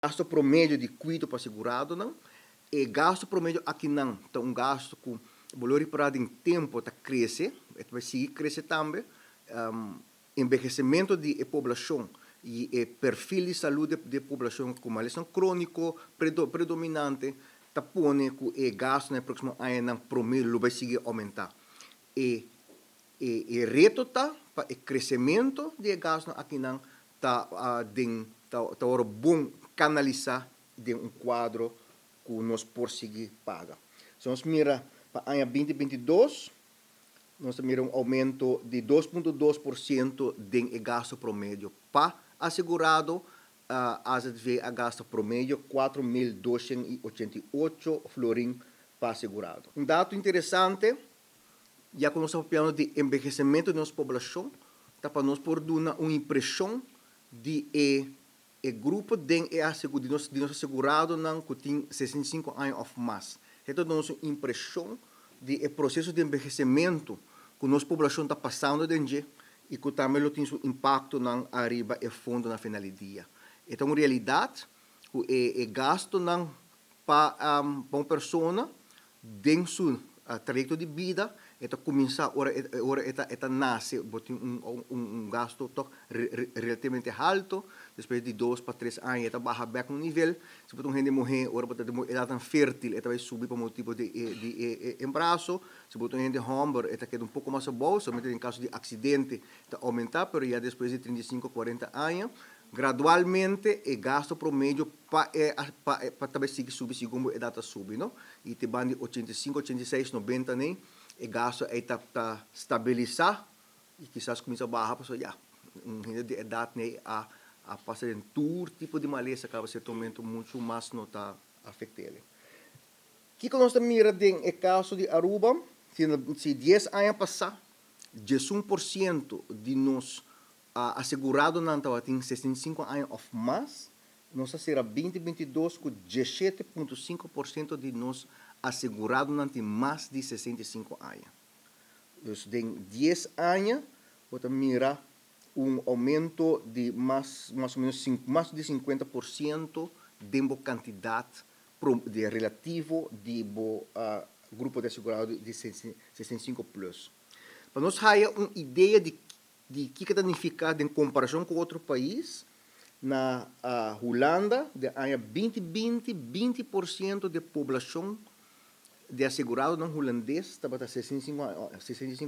Gasto promedio di kuido pa aseguradonan. E gasto promedio akinan ta un gasto ku bo lo ripará den tempu ta krese, e ta bai sigui krese tambe. Enbehesementu di e poblashon i e perfil di salú di e poblashon ku malesnan króniko predominante ta pone ku e gastonan e próksimo añanan promedio lo bai sigui oumentá. E e reto ta pa e kresementu di e gasnan akinan ta den ta ta wòrdu bon kanalisá den un kuadro ku nos por sigui paga. Si nos mira pa aña 2022, nos ta mira un oumento di 2.2% den e gastu promedio pa asegurado. AZV a gasta promedio 4288 florin pa asegurado. Un dato interesante, ya ku nos ta papiando di enbehesementu di nos poblashon, ta pa nos por duna un impreshon di e e grupo den e di nos di nos aseguradonan ku tin 65 aña òf mas. E ta duna nos un impreshon di e proseso di enbehesementu ku nos poblashon ta pasando den dje i ku tambe lo tin su impaktonan ariba e fondo na final di dia. E ta un realidat ku e e gastonan pa pa un persona den su trayekto di bida e ta kuminsá ora e ora e ta e ta nase bo tin un un gasto tòg relativamente halto, despues di 2 pa 3 aña e ta baha bèk un nivel. Si bo ta un hende muhé, ora bo ta den bo edatnan fértil e ta bai subi pa motibu di e di e embaraso. Si bo ta un hende hòmber e ta keda un poko mas abou, solamente den kaso di aksidente ta oumentá, pero ya despues di 35, 40 aña gradualmente e gasto promedio pa e pa e pa ta bai sigui subi segun bo edat ta subi, no? I te banda di 85, 86, 90 nei e gasto ei ta ta stabilisá i kisas kuminsá baha pasobra ya un hende di edat nei a a pasa den tur tipo di malesa kaba sierto momento muchu mas no ta afekt'el. Kiko nos ta mira den e kaso di Aruba? Si si 10 aña pasá 11% di nos aseguradonan tabatin 65 aña òf mas, nos a sera 2022 ku 17.5% di nos aseguradonan tin mas di 65 aña. Dus den 10 aña bo ta mira un oumento di mas mas o ménos mas di 50% den bo kantidat di relativo di bo grupo di asegurado di 65 plus. Pa nos haya un idea di di kiko ta nifiká den komparashon ku otro pais, na Hulanda den aña 2020, 20% di e poblashon di aseguradonan hulandes tabata 65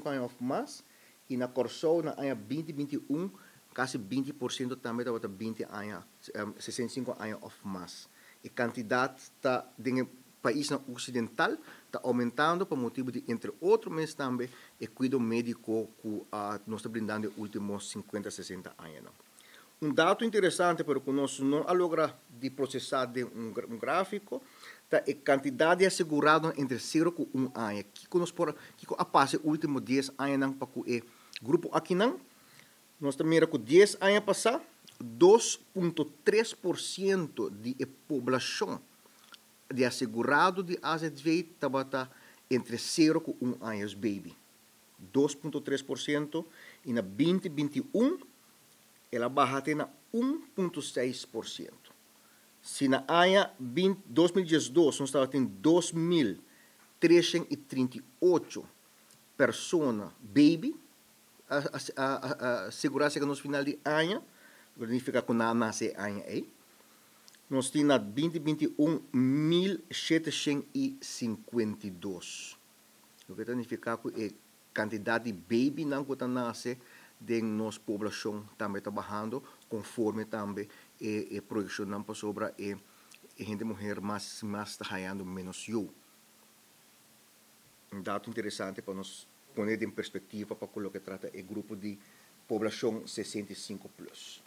aña òf mas, i na Kòrsou na aña 2021 kasi 20% tambe tabata 20 aña, 65 aña òf mas. E kantidat ta den e paisnan oksidental ta oumentando pa motibu di entre otro mes tambe e kuido médiko ku nos ta brindando e último 50, 60 añanan. Un dato interesante pero ku nos no a logra di prosesá den un gráfiko ta e kantidat di aseguradonan entre 0 ku 1 aña. Kiko nos por kiko a pasa e último 10 añanan pa ku e grupo akinan? Nos ta mira ku 10 aña pasá 2.3% di e poblashon di asegurado di AZV tabata entre 0 ku 1 aña, dus baby. 2.3% i na 2021 el a baha te na 1.6%. Si na aña 2012 nos tabatin 2338 persona baby a sigurá serka nos final di aña, lo nifiká ku nan a nase e aña ei. Nos tin na 2021 1752. Loke ta nifiká ku e kantidat di babynan ku ta nase den nos poblashon tambe ta bahando konforme tambe e e proyekshonnan pasobra e hende muher mas i mas ta hayando ménos yu. Un dato interesante pa nos pone den perspektiva pa ku loke trata e grupo di poblashon 65 plus.